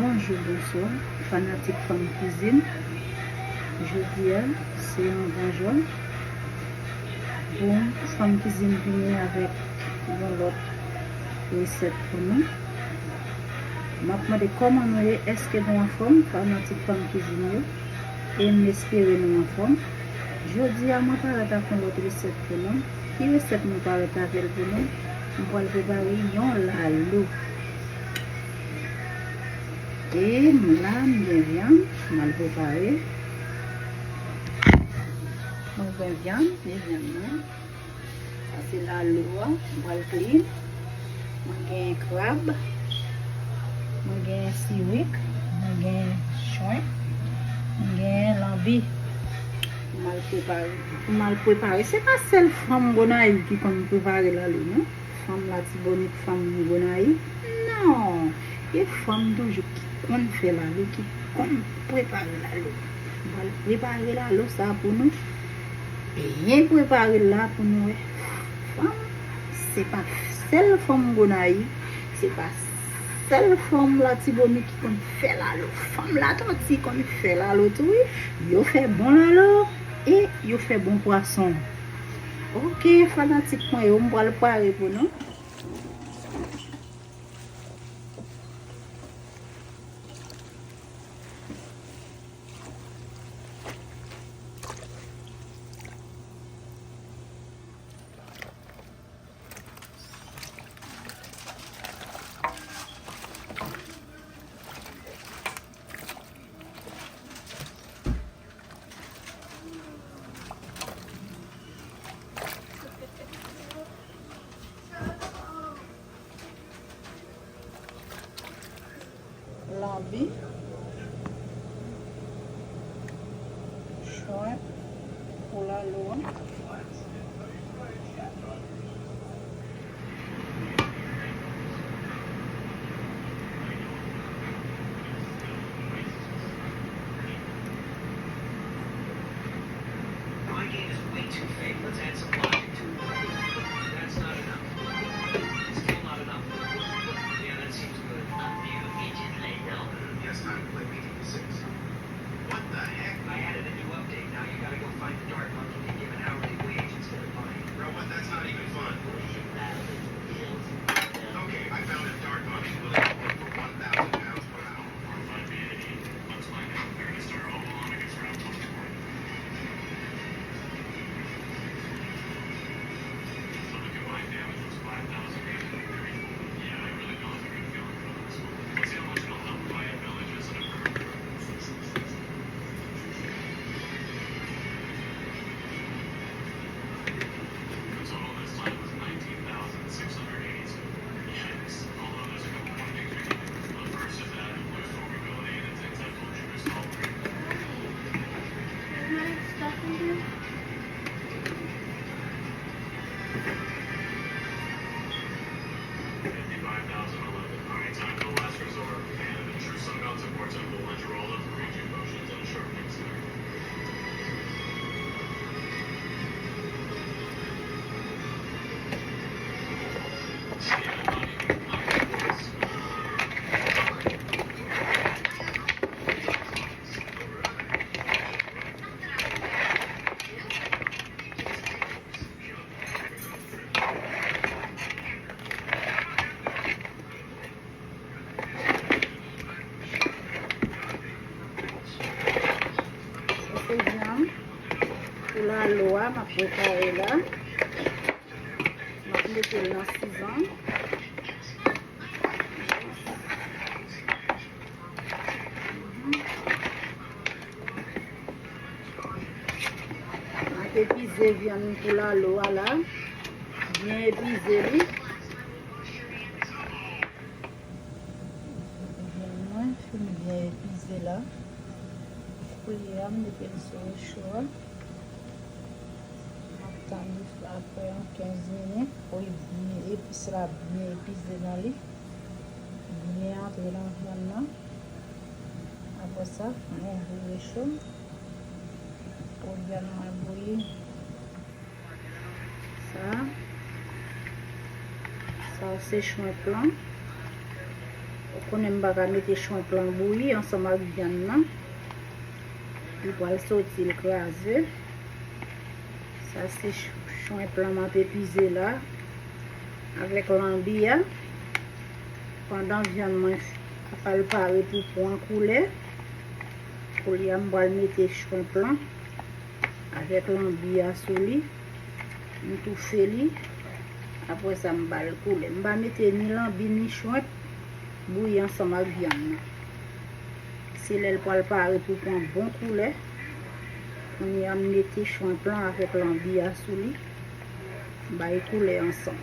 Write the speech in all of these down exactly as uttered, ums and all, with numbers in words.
Bonjou, bonswa, fanatik Fanm Kizin. Jodi a, se yon gran jou pou Fanm Kizin vini avèk yon lòt resèt pou nou. M ap mande kòman nou ye, èske nou anfòm, fanatik Fanm Kizin yo? E m espere nou anfòm. Jodi a, mwen parèt ak yon lòt resèt pou nou. Ki resèt mwen parèt avè l pou nou? M pral prepare yon lalo. E m la, m gen vyann, m al prepare. Mwen gen vyann, men vyann mwen. Sa se lalo a, m pral clean. Mwen gen krab, mwen gen sirik, mwen gen shrimp, mwen gen lanbi. M al prepare. M al prepare. Se pa sèl fanm Gonayiv ki konn prepare lalo, non. Fanm Latibonit, fanm Gonayiv. Non. Gen fanm toujou ki konn fè lalo, ki konn prepare lalo. M pral prepare lalo sa pou nou. Byen prepare l la pou nou wè. Fanm, se pa sèl fanm Gonayiv, se pa sèl fanm Latibonit ki konn fè lalo. Fanm Latòti konn fè lalo tou, wi. Yo fè bon lalo e yo fè bon pwason. Oke, fanatik mwen yo, m pral pare pou nou. Lanbi, shrimp pou lalo a. My game is way too fake. Let's add some logic to it. That's not enough. Still not enough. Yeah, that seems good. A few inches later. Yes, time to play B T B six. What the heck? I added a new update. Now you gotta go find the dart monkey and give an hourly wage instead of money. Bro, what? That's not even fun. Okay, I found a dart monkey willing to work for one thousand pounds per hour. Se vyann pou lalo a, m ap prepare la. M ap mete l nan sizon. M ap epize vyann pou lalo a la. Byen epize li. Vyann mwen fin byen epize la. Koulye a, m mete l sou recho a. M ap tann li apre yon kenz minit pou li byen, epis la byen epize nan li. Byen antre nan vyann nan. Apre sa, m ouvri recho m pou vyann mwen bouyi. Sa, sa se shrimp lan. Ok, Konnen m pa ka mete chwenp lan bouyi ansanm ak vyann nan. Li pral soti l kraze. Sa se ch- chwenp lan m ap epize la avèk lanbi a. Pandan vyann mwen ap al pare pou pran koulè, koulye a m pral mete chwenp lan avèk lanbi a sou li. M toufe li. Apre sa, m ba l koulè. M pa mete ni lanbi ni chwenp bouyi ansanm ak vyann nan. Se lè l pral pare pou pran bon koulè. Kounye a, m mete chwenp lan avèk lanbi a sou li. M bay koulè ansanm.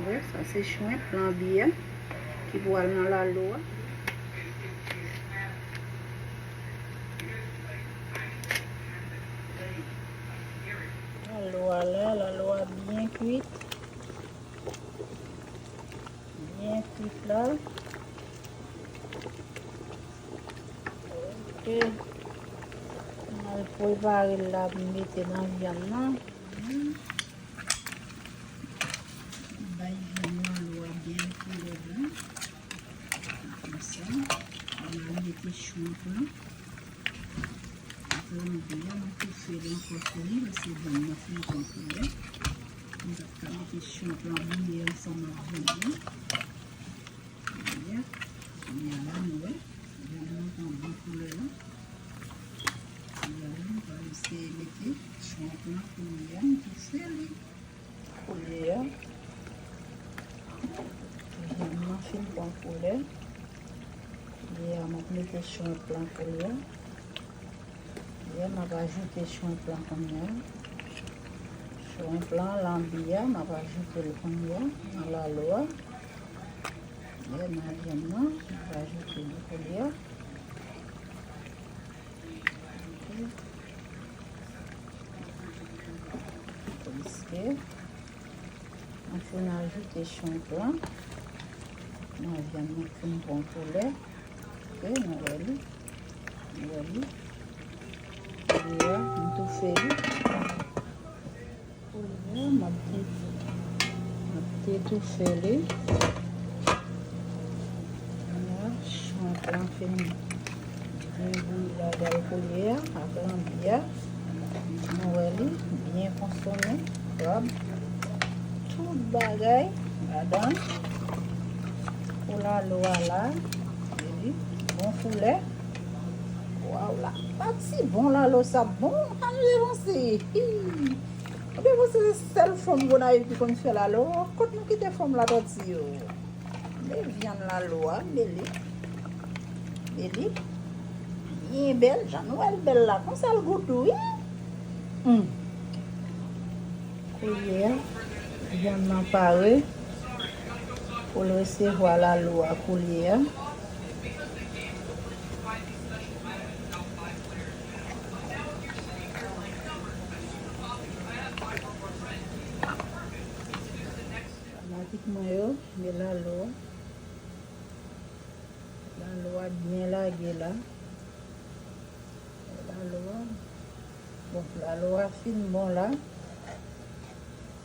Wè, sa se chwenp lanbi a ki pral nan lalo a. Lalo a la, lalo a byen kwit. Byen kwit la. Ok. M al prepare l la pou m mete nan vyann nan. Bay vyann nan lalo a byen koulè blan. Konsa, m al mete chwenp lan ak lanbi a, m toufe l ankò pou li, paske vyann nan fin pran koulè. M pa t ka mete chwenp lan bouyi ansanm ak vyann nan. Koulye a, koulye a la, nou wè, vyann nan pran bon koulè la. Koulye a la, m pral eseye mete chwenp lan koulye a, m toufe li. Koulye a, vyann nan fin pran koulè. Koulye a, m ap mete chwenp lan koulye a. Koulye a, m ap ajoute chwenp lan kounye a. Chwenp lan, lanbi a, m ap ajoute l kounye a nan lalo a. Koulye a, nan vyann nan, m ap ajoute li koulye a. Ok. Prèske. Mwen fin ajoute chwenp lan nan vyann nan fin pran koulè. Ok, nou wè li. Nou wè li. Koulye a, m toufe li. Koulye a, m ap te, m ap te toufe li. Koulye a, chwenp lan fin byen bouyi ladan l koulye a, ak lanbi a. Nou wè li byen konsome. Krab. Tout bagay ladan. Pou lalo a la. Epi, bon koulè. Waw, la pati bon lalo sa bon. Ann revanse. Hi. Ebyen, bon, se sèl fanm Gonayiv ki konn fè lalo. Kot nou kite fanm Latòti yo? Men vyann lalo a, men li. Men li. Byen bèl, jan nou wè l bèl la. Konsa l gou dou, wi. Hmm. Koulye a, vyann nan pare pou l resevwa lalo a koulye a. Fanatik mwen yo, men lalo a. Lalo a byen lage la. Lalo a. Bon, lalo a fin bon la.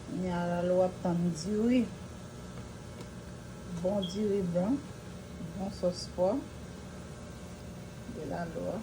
Kounye a lalo a ap tann diri. Bon diri blan. Bon sòs pwa. De lalo a.